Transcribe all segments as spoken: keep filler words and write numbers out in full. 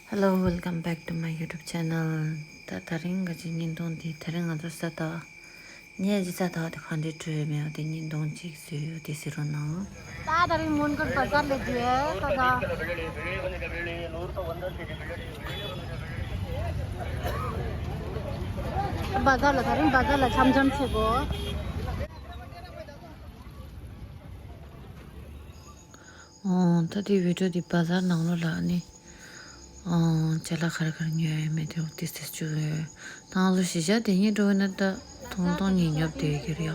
Hello, welcome back to my YouTube channel. ད་དེ་རིང་གི་བརྙན་ཐུང་འདི། དེ་རིང་ང་ཚོ་ས་ད་ངས་ཀྱི་ས་ད་དེ་ག་འདྲ་བྲོས་ཡོད་མེད་དེ་བརྙན་ཐུང་ཅིག་བཟོས་ཡོད། དེ་གཟིགས་རོགས་གནང་། ད་དེ་རིང་མོན་གྷོ་བ་ཛར་ལ་འགྲོ་ཡོད། ད་ད་བ་ཛར་ལ། དེ་རིང་བ་ཛར་ལ་འཆམ་འཆམ་བྱེད་དགོས། ཨོ། ད་དེ་བི་ཌིའོ་འདི་བ་ཛར་ནང་ལོགས་ལ་ནི། ཨོ། ཅ་ལག་ག་རེ་ག་རེ་ཉོ་ཡ་མེད་དེ་འོ་ཏིས་ཏིས་བཅུག་ཡོད། ད་ང་ཚོ་གཞིས་ཆགས་དེ་ཉིད་འགྲོ་བ་ན་ད་ཐུང་ཐུང་ཉིད་ཉོབ་བསྡད་ཀྱི་རེད་ཡ།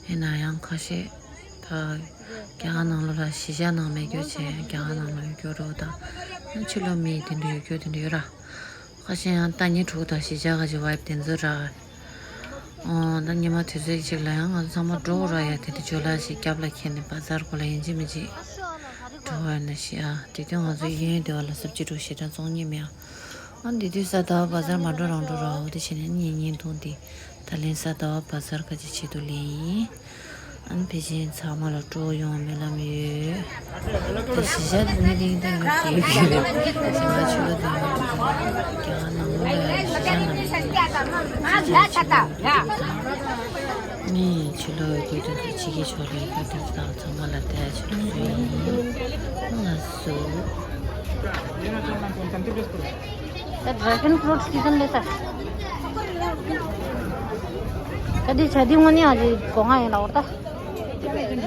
ཡིན་ན་ཡང་ཁ་ཤས་ད་རྒྱ་གར་ནང་ལོགས་ལ་གཞིས་ཆགས་ནང་མེད་རྒྱུ་བྱས། རྒྱ་གར་ནང་ལོགས་ཡོད་རྒྱུ་རོ། ད་ཕྱི་ལོགས་མི་དེ་འདྲ་ཡོད་རྒྱུ་དེ་འདྲ་ཡོད་ར། ཁ་ཤས་ཡང་ད་ཉི་དྲུག་དང་གཞིས་ཆགས་ཁ་ཤས་ཝའི་བི་དེ་ཚོ་ར། ཨོ། ད་ཉི་མ་དུས་ཚོད་ཅིག་ལ་ཡང་ང་ཚོ་ཚང་མ་འགྲོ་ར་ཡ། དེ་དུས་ཇོ་ལགས་ཤིག་རྒྱབ་ལ་འཁྱེར་ནས་བ་ཛར་སྐོར་ལ་ཡིན་གཅིག་མིན་གཅིག་འགྲོ་བ་ན་ཤི་ཨ། དེ་དུས་ང་ཚོ་གཡས་གཡོན་སྡེ་བ་ལ་སབ་ཇི་འགྲོ་ཞེ་དྲག་བཙོང་མཁན་མེད་ཨ། ཨ་འདི་དུས་ས་ད་བ་བ་ཛར་མ་འགྲོ་རང་འགྲོ་ར། འོ་དེ་བྱས་ནས་ངའི་བརྙན་ཐུང་འདི་ད་ལན་ས་ད་བ་བ་ཛར་ག་ཅི་ཆེད་དུ་ལེན་ཡིན། ཨན་ཕལ་ཆེར་ཚང་མ་ལ་སྤྲོ་ཡོང་སྨོན་ལམ་ཡོད། ད་གཞིས་ཆགས་དེ་ནི་གླིང་དང་ཡོད་དེ་ཡོད་རེད། གཞིས་ཆགས་ཆུ་ལ་དེ་ཡོད་དེ་རྒྱ་གར་ནང་ལོགས་ལ་གཞིས་ཆགས་ནང་ལོགས་ལ་གཞིས་ཆགས་ཆེན་པོ་ཡོད་དེ་དང་། ངས་ཆུ་ལོག་དགོས་དོན་དུ་ཕྱི་རྒྱལ་ཕྱོགས་ལ་ཡོད་དེ་དང་། ཚང་མ་ལ་བལྟ་ཡ་ཆེད་དུ་བཟོས་ཡིན། ལགས་སོ། ད་dragon fruit season ལས་ས། ད་འདི་བྱ་འདི་དངོས་གནས་ཨ་ཅེ་གོ་ང་ཡིན་ལ་འོར་ད། འདི་རེད།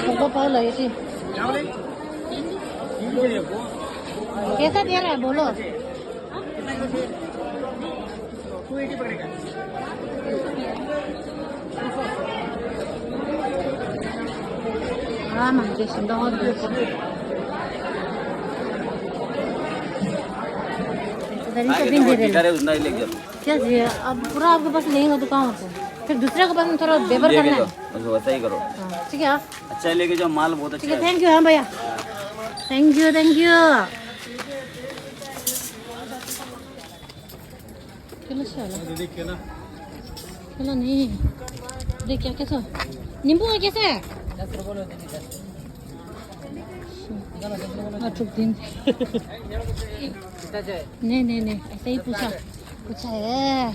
ལོག་པ་ཕར་ལ་ཡོད་ཅི། कैसा दे रहा है बोलो। हाँ, मांगे सुंदर और इधर ही शॉपिंग दे रहे हैं। क्या जी, अब पूरा आपके पास लेंगे तो कहाँ होता है? फिर दूसरे के पास में थोड़ा बेबर करना है। बस वैसा ही करो। हाँ, ठीक है। अच्छा लेके जाओ, माल बहुत अच्छा है। ठीक है, thank you। हाँ भैया, thank you, thank you। केला अच्छा है। दीदी, केला। केला नहीं। देख क्या, कैसा? नींबू का कैसा है? दस रुपये लो दीदी, दस। हाँ, चुप दिन। कितना चाहिए? नहीं, नहीं, नहीं, ऐसे ही पूछा। पूछा है।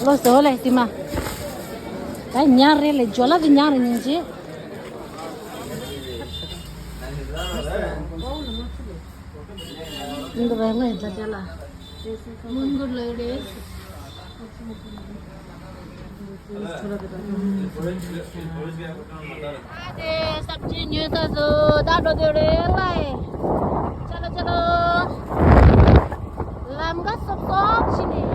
ལོ་སོ་ལ་ཏི་མ། ད་ཉག་རེད་ལེ། ཇོ་ལ་དེ་ཉག་རེད་ཉིན་ཅི། འདི་རེད་ལེ་ད་ཅ་ལ། མུན་གུར་ལ་རེད། ཨ་ཙི། སབ་ཇི་ཉོས་ཚར་སོང་། ད་འགྲོ་འདོད་རེད་ལ། ཨེ། ཆ་ལོ་ཆ་ལོ། ལམ་ཁ་སོབ་སོབ་ཕྱིན་ནས།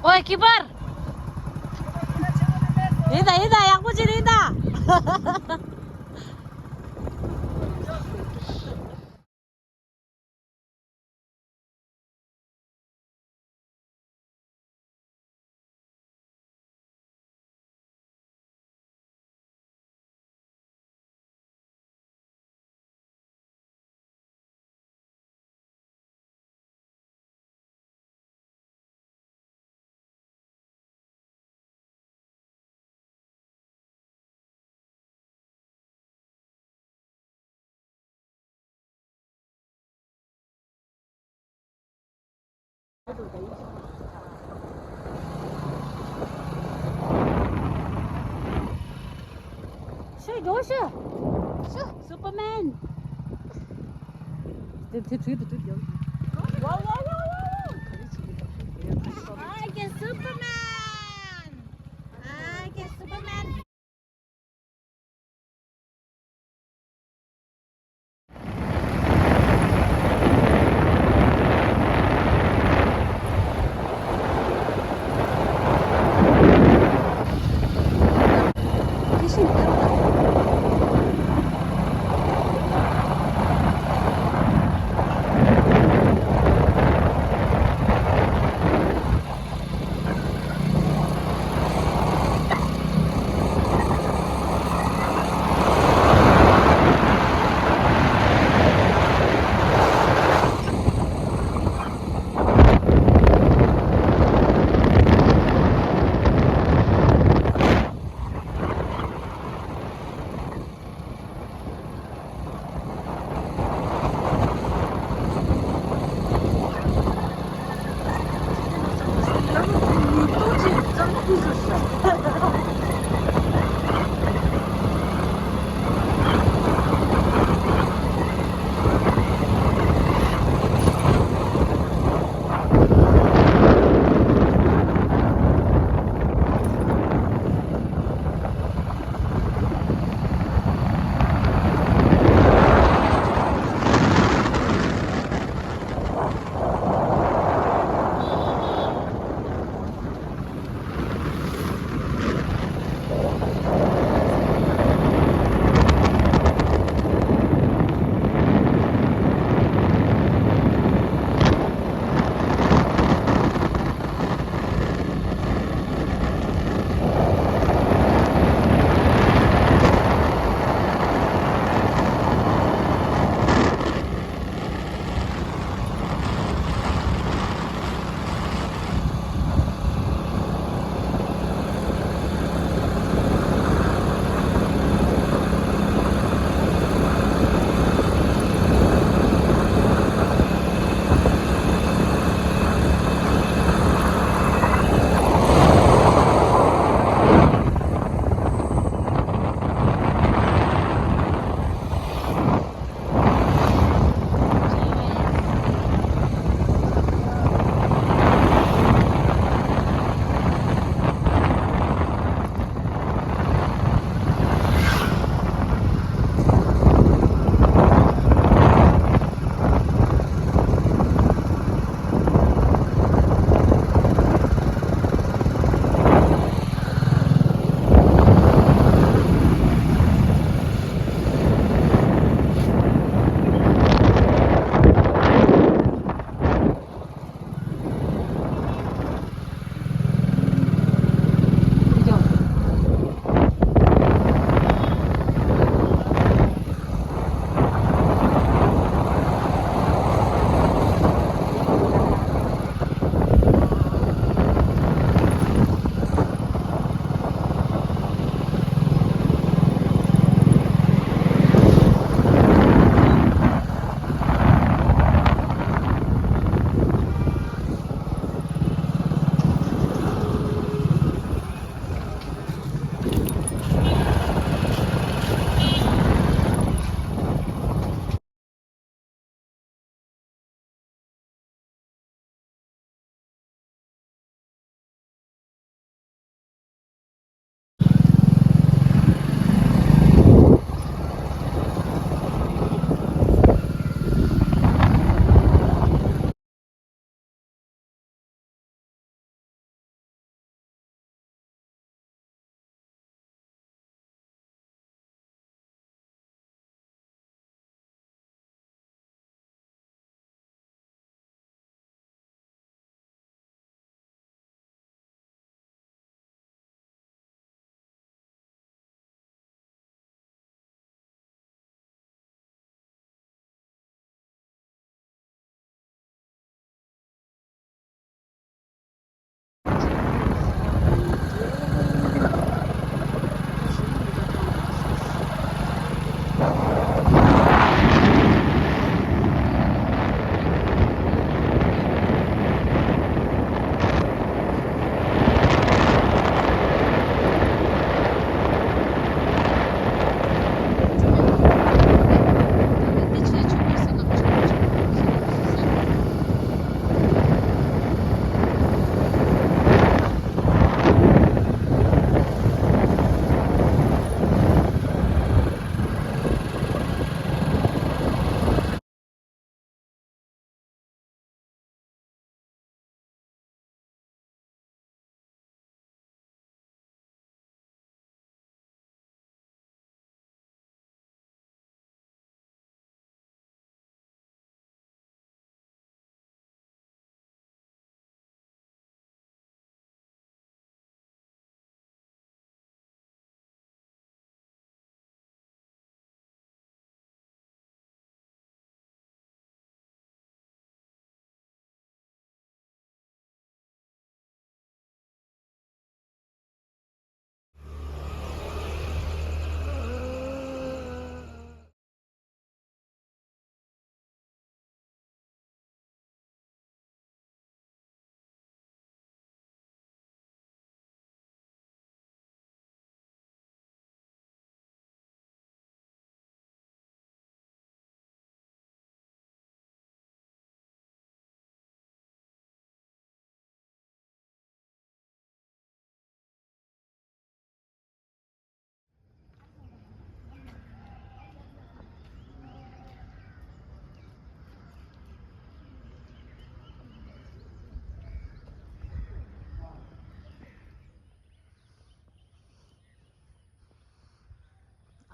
ཨོའི་ཀི་པར། ཡིན་ད་ཡིན་ད། ཡག་པོ་ཅིག་རེད་ད། ཤོད་འགྲོ་ཤོད། ཤོད། སུ་པར་མན། དེ་དེ་བྲིས་འདུག་བྲིས་འདུག I can Superman. I can Superman.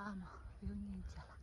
ཨ་མ། ཡོད་ཉིན་བྱ་ལ།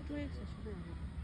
ཀྲོ་ཡེག་ཞིག་ཞུ་ན་ཡང་།